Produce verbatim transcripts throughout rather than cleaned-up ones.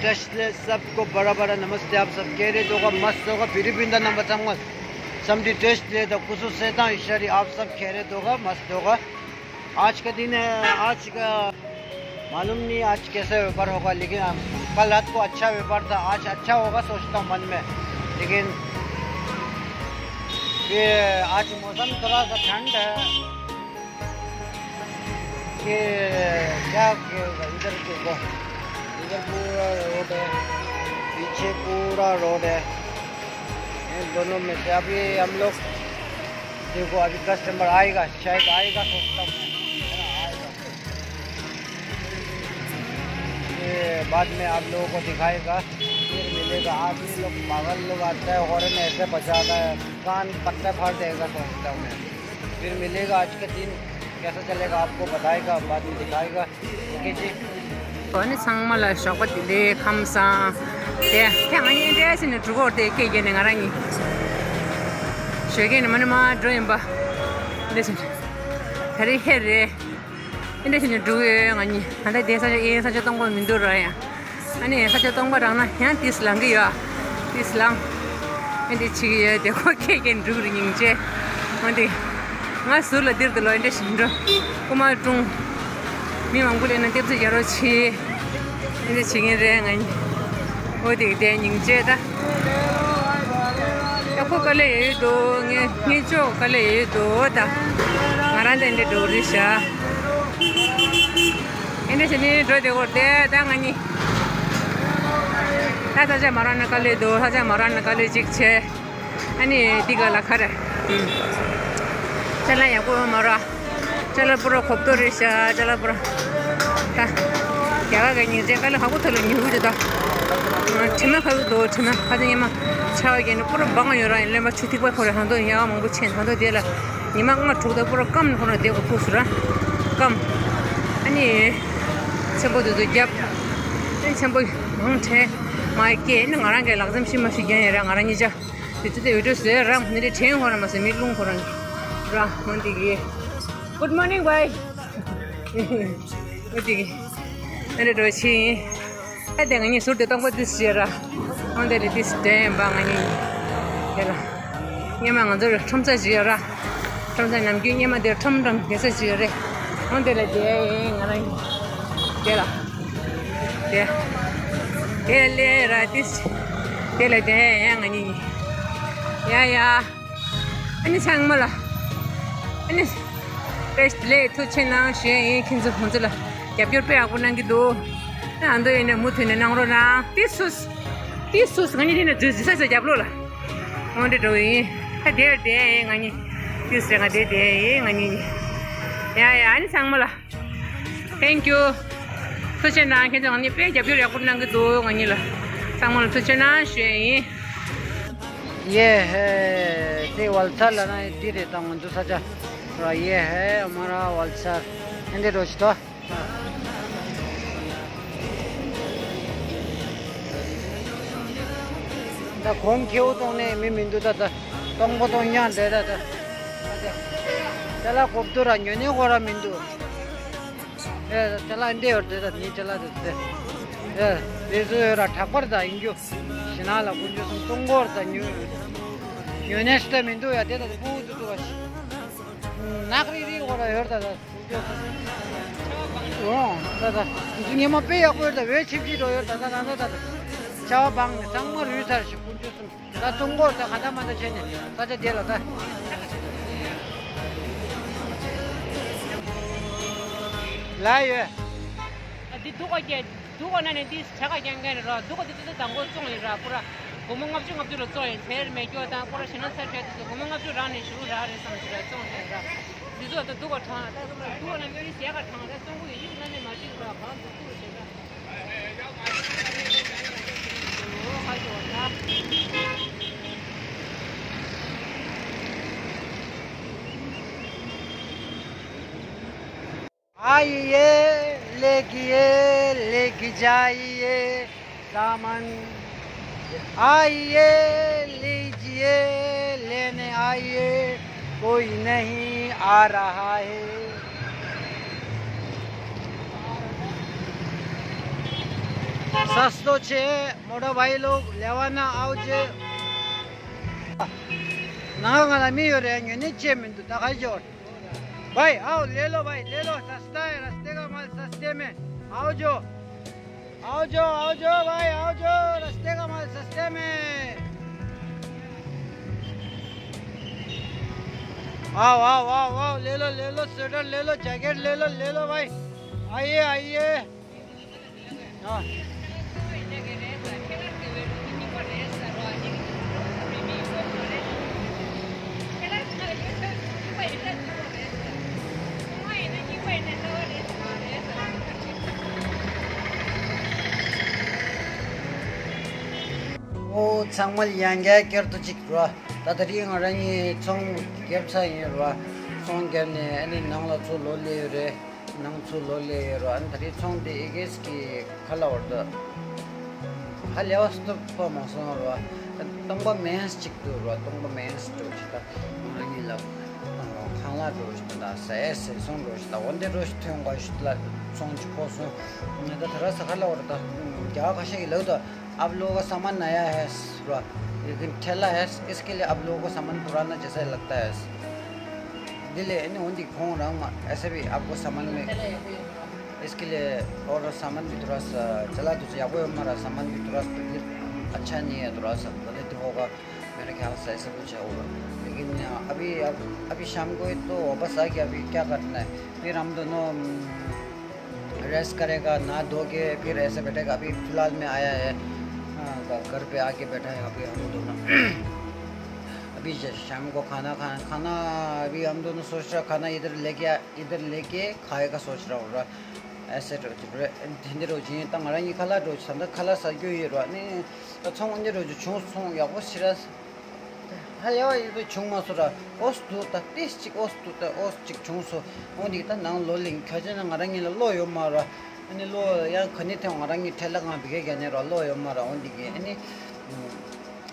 टेस्ट ले, सबको बड़ा बड़ा नमस्ते। आप सब खैरियत होगा, मस्त होगा, बीड़ी पींदा ना बचाऊंगा। समझी टेस्ट ले तो कुछ से था इशारी, आप सब खैरियत होगा, मस्त होगा। आज का दिन है, आज का मालूम नहीं आज कैसा व्यापार होगा, लेकिन हम, कल रात को अच्छा व्यापार था, आज अच्छा होगा सोचता हूँ मन में। लेकिन ये आज मौसम थोड़ा सा ठंड है। ये क्या, इधर को, इधर पूरा रोड है, पीछे पूरा रोड है। इन दोनों में से अभी हम लोग, देखो, अभी कस्टमर आएगा, शायद आएगा, सोचता हूँ मैं, है ना, आएगा। ये बाद में आप लोगों को दिखाएगा, फिर मिलेगा। आदमी लोग, पागल लोग आता है, हॉर्न ऐसे बजाता है, कान पत्ते फाड़ देगा, सोचता हूँ मैं। फिर मिलेगा, आज का दिन कैसा चलेगा, आपको बताएगा, बाद में दिखाएगा। ཨོ་ནི་ཚང་མ་ལ་ཞོགས་པ་བདེ་ལེགས་ཁམས་བཟང་། དེ་དེ་ང་གཉིས་འདྲ་ཟེར་ནས་འགྲོ་གི་འོར་དེ་སྐད་རྒྱག་ནས་ང་རང་གཉིས་ཞོགས་ཀས་ནས་མ་ནི་མ་འགྲོ་ཡིན་པ། འདྲ་ཟེར་ནས་ད་རེས་ཧེ་རེད། འདྲ་ཟེར་ནས་འགྲོ་གི་ཡོད་ང་གཉིས། ད་ལྟ་དེ་ས་ཆ་ཨེ་ས་ཆ་སྟོང་པ་མི་འདུག་ར་ཡ། ཨ་ནི་ས་ཆ་སྟོང་པ་རག་ན་ཡང་ཏིས་ལང་གི་ཡོད། ཏིས་ལང་། ཨེ་འདི་ཆིག་ཡོད་དེ་ཁོ་ཁེ་ཁེ་འབྲུག་རི་སྙིང་རྗེ། འོན་ཏེ། ང་ཟུར་ལ་འདིར་དུ་ལོ་ཨེ་འདྲ་ཞིག་འགྲོ། རྐུ་མ་སྲུང་། མི་མང་པོ་སླེབས་ན་ལྟེབ་རྩེ་རྒྱ་རོ་ཆེ། ཨེ་འདྲ་བྱེད་ཀྱིན་རེད་ང་གཉིས། འོ་དེ་དེ་སྙིང་རྗེ་ད། ཡ་ཁོ་དཀའ་ལས་ཡོད་དོ། ངས་ངས་ཅོག་དཀའ་ལས་ཡོད་དོ་ད། ང་རང་དེ་འདྲ་འགྲོ་རེད་ཤག་ཨེ་འདྲ་བྱས་ནས་འགྲོ་བསྡད་ཀྱི་ཡོད་རེད་ད་ང་གཉིས། ད་ས་ཆ་མ་རག་ན་དཀའ་ལས་འདུག་ས་ཆ་མ་རག་ན་དཀའ་ལས་ཅིག་བྱས། ཨ་ནི་འདི་ག་ལ་ཁ་རེད། ཨུམ། ཅ་ལག་ཡག་པོ་ཡོད་མ་རེད། ཅ་ལག་པུ་ར་གོབ་ཏོ་རེད་ཤག་ཅ་ལག་པུ་ར། ད། རྒྱ་གར་གྱི་ཉིན་མཚན་དཀའ་ལས་ཁག་པོ་ཐོག་ལ་ཉོ་གི་འདུག་ད། དྲི་མ་ཁ་ལུ་འདུག་དྲི་མ་ཁ་ཚ་ཉི་མ། ཆར་པ་བརྒྱབ་ནས་པུ་ར་སྦང་ཡོད་ར་ཡིན། རློན་པ་ཆུ་ཐིགས་པ་ཁོ་རེ་ཧང་དོ་ཡག་མང་པོ་ཆེན་ཧང་དོ་དེ་ལ། ཉི་མ་ལྔ་དྲུག་ད་པུ་ར་སྐམ་ཁོ་ར་དེ་གོ་ཐུག་སུ་ར། སྐམ། ཨ་ནི། ཆེན་པོ་དུ་དུ་རྒྱབ། ཨ་ནི་ཆེན་པོ་ཡང་ཕྲན། མ་སྐྱེས་ནི་ང་རང་གི་ལག་ཙམ་ཤི་མ་ཤི་རྒྱན་ཡོད་ར་ང་རང་གཉིས་ཆ། དེ་ཚོ་དེ་འོས་འགྲོ་ཟེར་རང་ཁོ་ནི་དྲན་ཁོ་རང་མ་ཟེར་མི་རླུང་ཁོ་རང་ར་མོ་འདི་གི། Good morning, bye. འོ་འདི་གི། ཨ་རེ་འགྲོ་ཕྱིན། ཨ་དེ་ང་གཉིས་ཟུར་དེ་སྟོང་པ་དུས་བྱེད་ར། འོ་འདི་ལས་དུས་དྲན་པ་ང་གཉིས། དེ་ལ། སྔོན་མ་ང་ཚོར་ཁྲོམ་ས་བྱེད་ར། ཁྲོམ་ས་ནམ་རྒྱུན་སྔོན་མ་དེར་ཁྲོམ་ཁྲོམ་རྒྱལ་ས་བྱེད་རེད། འོ་འདི་ལས་དེ་ང་རང་། དེ་ལ། དེ། དེ་ལས་ར་དེ། དེ་ལས་དེ་ཡང་ང་གཉིས། ཡ་ཡ། ཨ་ནི་ཚང་མ་ལ། ཨ་ནི། བཀྲ་ཤིས་བདེ་ལེགས་ཐུགས་རྗེ་གནང་ཞུ་ཡ་ཡིན། ཁྱེད་ཚོ་ཁོང་ཚོ་ལ་རྒྱབ་སྐྱོར་དཔེ་ཡག་པོ་གནང་གི་འདུག་ཨ་མདོ་ཡིན་ན་མུ་མཐུད་ནས་གནང་རོགས་གནང་། ཏི་སུས། ཏི་སུས་ང་གཉིས་དེ་ནས་འཛུལ་འཛུལ་ས་ས་རྒྱབ་ལོགས་ལ། འོ་འདྲ་འགྲོ་ཡིན། ད་དེར་བསྡད་ཡིན་ང་གཉིས། ཏི་སུས་ང་དེ་བསྡད་ཡིན་ང་གཉིས། ཡ་ཡ་ཨ་ནི་ཚང་མ་ལ། Thank you. ཐུགས་རྗེ་གནང་། ཁྱེད་ཚོ་ང་གཉིས་དཔེ་རྒྱབ་སྐྱོར་ཡག་པོ་གནང་གི་འདུག་ང་གཉིས་ལ། ཚང་མ་ལ་ཐུགས་རྗེ་གནང་ཞུ་ཡ་ཡིན། ये है, ते वलसाड लाना है, ती रहता हूँ, दूसरा जा। और ये है हमारा वलसाड। हिंदी दोस्तों। ད་གོང་ཁེའུ་གཏོང་ནས་མི་མི་འདུག་ད་ད། གཏོང་པོ་གཏོང་ཡང་འདྲེ་ད་ད། ད་ལ་གོབ་ཏུ་ར་ཉོ་ནས་གོ་ར་མི་འདུག་ཨེ་ཅ་ལག་འདི་ཡོད་དེ་ད་ནི་ཅ་ལག་དེ་དེ། ཨེ་དེ་ཚོ་ཡོད་ར་གྲགས་པར་ད་ཡིན་རྒྱུ། ཞི་ན་ལ་དཀོན་མཆོག་གསུམ་གཏོང་གོར་ད་ཉོ། ཉོ་ནས་སྟེ་མི་འདུག་ཡ་དེ་ད་དེ་པུ་ཏུ་ཏུ་བ་ཞིག་ནག་རིག་རིག་གོ་ར་ཡོད་ད་ད། འོ་ད་ད་དེ་ཚོ་ཉི་མ་དཔེ་ཡག་པོ་ཡོད་ད། འོད་ཆིབ་ཆིབ་འགྲོ་ཡོད་ད་ད་ད་ད་ད། ཆར་པ་སྦངས་ནས་ཚང་མ་རུལ་ཚར་ཞིག་དཀོན་མཆོག་གསུམ། ད་ཚོང་སྐོར་ད་ག་ད་མ་ད་བྱས་ནས་ད་ཆ་དེ་ལ་ད། ལ་ཡོད། འདི་སྡུག་ག་སྐྱེ། སྡུག་ག་ན་ནས་འདི་བྱ་ག་རྐྱང་རྐྱང་རེད་ར། སྡུག་ག་འདི་ཏི་ཏི་དང་པོ་བཙོང་ཡིན་ར། པུ་ར་སྒོར་མོ་ལྔ་བཅུ་ལྔ་བཅུ་ལ་བཙོང་ཡིན། དེར་མེ་སྒྱོགས་དང་པུ་ར་ཞེ་ན་ཚ་བྲལ་དུས་སུ་སྒོར་མོ་ལྔ་བཅུ་རག་ནས་ཞུ་རག་རེད་བསམ་ཞིག་ར་བཙོང་ཡིན་ར། འདི་ཚོ་ད་སྡུག་ག་གྲང་ད་པུ་ར་སྡུག་ག་ན་མི་རི་ཞལ་ག་གྲང་ད་བཙོང་གི་ཡོད། ཡུག་ན་ནས་མ་བྱེད་ར་གང་འདུག་ཏུ་བྱེད་ར། आइए, लेकिए, लेके जाइए सामान। आइए, लीजिए, लेने आइए, कोई नहीं आ रहा है। सस्तो छे। मोटा भाई लोग लेवाना आओ जे। ना गला मी हो रहे हैं, नहीं छे मिनट तक आई जोर। भाई आओ, ले लो भाई, ले लो, सस्ता है, रास्ते का माल सस्ते में। आओ जो, आओ जो, आओ जो भाई, आओ जो, रास्ते का माल सस्ते में। आओ, आओ, आओ, आओ, ले लो, ले लो, स्वेटर ले लो, जैकेट ले लो, ले लो भाई, आइए, आइए। ཨ། ཨོ། ཚང་མ་ལ་ཡང་བསྐྱར་དུ་གཅིག་རོ། ད་ད་རིང་ང་རང་གཉིས་ཚོང་བརྒྱབ་ཚར་ཡིན་རོ། ཚོང་བརྒྱབ་ནས་ཨ་ནི་ནང་ལ་ཚུར་ལོག་སླེབས་ཡོད་རེད། ནང་ཚུར་ལོག་སླེབས་ཡོད་རོ། ཨ་ནི་ད་རིང་ཚོང་དེ་ཨི་གེས་ཀྱི་ཁ་ལ་བར་དུ། ཧ་ལས་པ་སྟོབས་པོ་མ་སོང་རོ། སྟོང་པ་མེན་གཅིག་འདུག་རོ། སྟོང་པ་མེན་འགྲོ་ཅིག་ད། ང་གཉིས་ལ་ཁང་གླ་འགྲོ་ཅིག་ད། ཟ་ཡས་ཟས་སོང་འགྲོ་ཅིག་ད། འོན་ཏེ་འགྲོ་ཅིག་ཐོན་དགོས་ཞིག་ལ་ཚོང་ཅིག་ཕོག་སོང་། ད་ད་ར་ས་ཁ་ལ་བར་ད། རྒྱ་གར་ཁ་ཤས་ཀྱིས་ལབ་ད། आप लोगों का सामान नया है, लेकिन ठेला है, इसके लिए आप लोगों को सामान पुराना जैसा ही लगता है। दिल्ली नहीं होती, खोंग रहा हूँ, ऐसे भी आपको सामान में, इसके लिए और सामान भी थोड़ा सा चला दो, आपको हमारा सामान भी थोड़ा सा तकलीफ अच्छा नहीं है, थोड़ा सा गलत होगा, मेरे ख्याल से ऐसा कुछ होगा। लेकिन अभी, अब अभी शाम को ही तो वापस आ गया, अभी क्या करना है? फिर हम दोनों रेस्ट करेगा, नहा धो के फिर ऐसे बैठेगा। अभी फिलहाल में आया है, हाँ, घ-, घर पे आके बैठा है अभी हम दोनों। अभी ज-, शाम को खाना खा-, खाना अभी हम दोनों सोच रहा, खाना इधर लेके आ-, इधर लेके खाएगा सोच रहा हूँ। ऐसे रोज, रे-, धीरे रोज ये तंग रहा, ये खाला रोज संदा खाला सा क्यों ये रहा? नहीं, तो छो उन्हें रोज छो छो या वो सिरा। ཧ་ལས་པ་ཡིན་པའི་བྱུང་མ་སོང་ར། ཨོ་སི་འདུག་ད། ཏིས་ཅིག་ཨོ་སི་འདུག་ད། ཨོ་སི་ཅིག་བྱུང་སོང་། འོ་འདི་ད་ནང་ལོ་ལིང་ཁ་ཆེ་ན་ང་རང་ཉིད་ལ་བློ་ཡོད་མ་ར། ཨ་ནི་བློ་ཡང་ག་ནི་ཐེངས་ང་རང་ཉིད་ཁྲལ་ལ་ང་བི་གེ་ག་ནས་ར་བློ་ཡོད་མ་ར། འོ་འདི་གི་ཨ་ནི།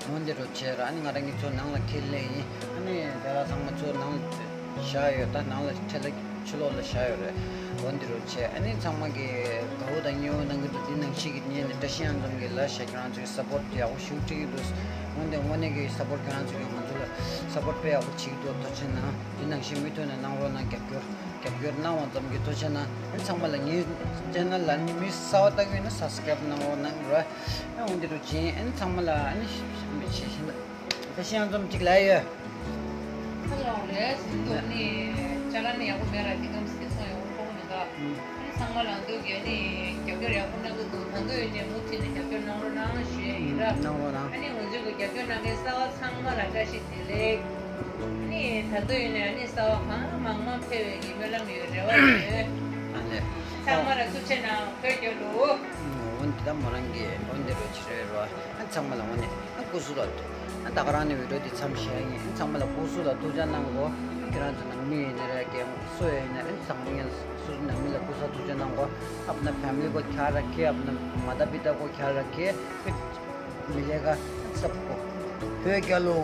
འོ་འདི་རུ་བྱས་ར། ཨ་ནི་ང་རང་ཉིད་ཚོ་ནང་ལ་ཁས་ལེན་ཡིན། ཨ་ནི་དེ་ལ་ཚང་མ་ཚོ་ནང་བཞག་ཡོད། ད་ནང་ལ་ཁྲལ་ལ་ཕྱི་ལོགས་ལ་བཞག་ཡོད་རེད། འོ་འདི་རུ་བྱས། ཨ་ནི་ཚང་མ་གི་དགའ་བོ་དང་ཉེ་བོ་གནང་གི་འདུག་འདི་ནང་བཞིན་གི་ཉིན་ལ་བཀྲ་ཤིས་གཡང་འཛོམས་ཀྱི་ལ་ཤ་ཁྱེད་རང་ཚོའི་སཔོར་ཡག་པོ་ཞིག་སྤྲད་ཀྱི་འདུག་འོན་ཏེ་དངོས་གནས་ཀྱི་སཔོར་ཁྱེད་རང་ཚོ་གིས་ང་ཚོ་ལ་སཔོར་དཔེ་ཡག་པོ་བྱེད་ཀྱི་འདུག་ཐུགས་རྗེ་གནང་། འདི་ནང་བཞིན་མུ་མཐུད་ནས་གནང་རོགས་གནང་། རྒྱབ་སྐྱོར་རྒྱབ་སྐྱོར་གནང་བ་ཙམ་གྱིས་ཐུགས་རྗེ་གནང་། ཨ་ནི་ཚང་མ་ལ་ངའི་ཅེ་ནལ་ལ་ནི་མི་གསར་པ་ལྟ་གི་ཡོད་ན་སབ་སི་ཀ་རེབ་གནང་རོགས་གནང་ར། ཨ་འོན་ཏེ་རུ་ཅིན་ཨ་ནི་ཚང་མ་ལ་ཨ་ནི་ཞིམ་པའི་ཆེ་ཞིང་བཀྲ་ཤིས་གཡང་འཛོམས་གཅིག་ལ་ཡོད། ཁ་ལོག་རེད་ཟིན་འདུག་ནི་ཅ་ལག་ནི་ཡག་པོ་མེད་ལ་དེ་གམ་སྐྱིད་སོང་ཡག་པོ་ཕོག་མི་འདུག་ཨ་ནི་ཚང་མ་ལ་འདུག་གས་ནི་རྒྱབ་སྐྱོར་ཡག་པོ་གནང་གི་འདུག་ད་འདོད་ཡོད་ནས་མུ་མཐུད་ནས་རྒྱབ་སྐྱོར་གནང་རོགས་གནང་ཞུ་ཡས་ཡིན་ར། གནང་རོགས་གནང་། ཨ་ནི་ང་ཚོའི་གི་རྒྱབ་སྐྱོར་གནང་མཁན་གསར་པ་ཚང་མ་ལ་བཀྲ་ཤིས་བདེ་ལེགས། ཨ་ནི་ད་འདོད་ཡོད་ནས་ཨ་ནི་གསར་པ་གང་མང་མང་ཕེབས་པའི་གི་སྨོན་ལམ་ཡོད། རེ་བ་ཡོད། ཨ་ལས། ཚང་མ་ལ་ཐུགས་རྗེ་གནང་། བོད་རྒྱལ་ལོ། འོན་ཏེ་ད་མོ་རང་གིས་འོན་ཏེ་རོ་ཆི་རེད་རོ། ཨ་ཚང་མ་ལ་འོན་ཏེ་ཨ་སྐུ་གཟུགས་ལ་ཐུགས། ཨ་ད་ག་རང་ནས་བི་ཌིའོ་འདི་མཚམས་བཞག་ཡིན། ཨ་ཚང་མ་ལ་སྐུ་གཟུགས་ལ་ཐུགས་རྗེ་གནང་གོ། ཁྱེད་རང་ཚོ་ནང་མི་ཡིན་ན་རེད། རྒན་སུ་ཡིན་ན་རེད། ཚང་མ་ཡིན་སུ་ནང་མི་ལ་སྐུ་གཟུགས་ཐུགས་རྗེ་གནང་གོ། अपना फैमिली को ख्याल रखिए, अपना माता पिता को ख्याल रखिए। फिर मिलेगा सबको। བོད་རྒྱལ་ལོ།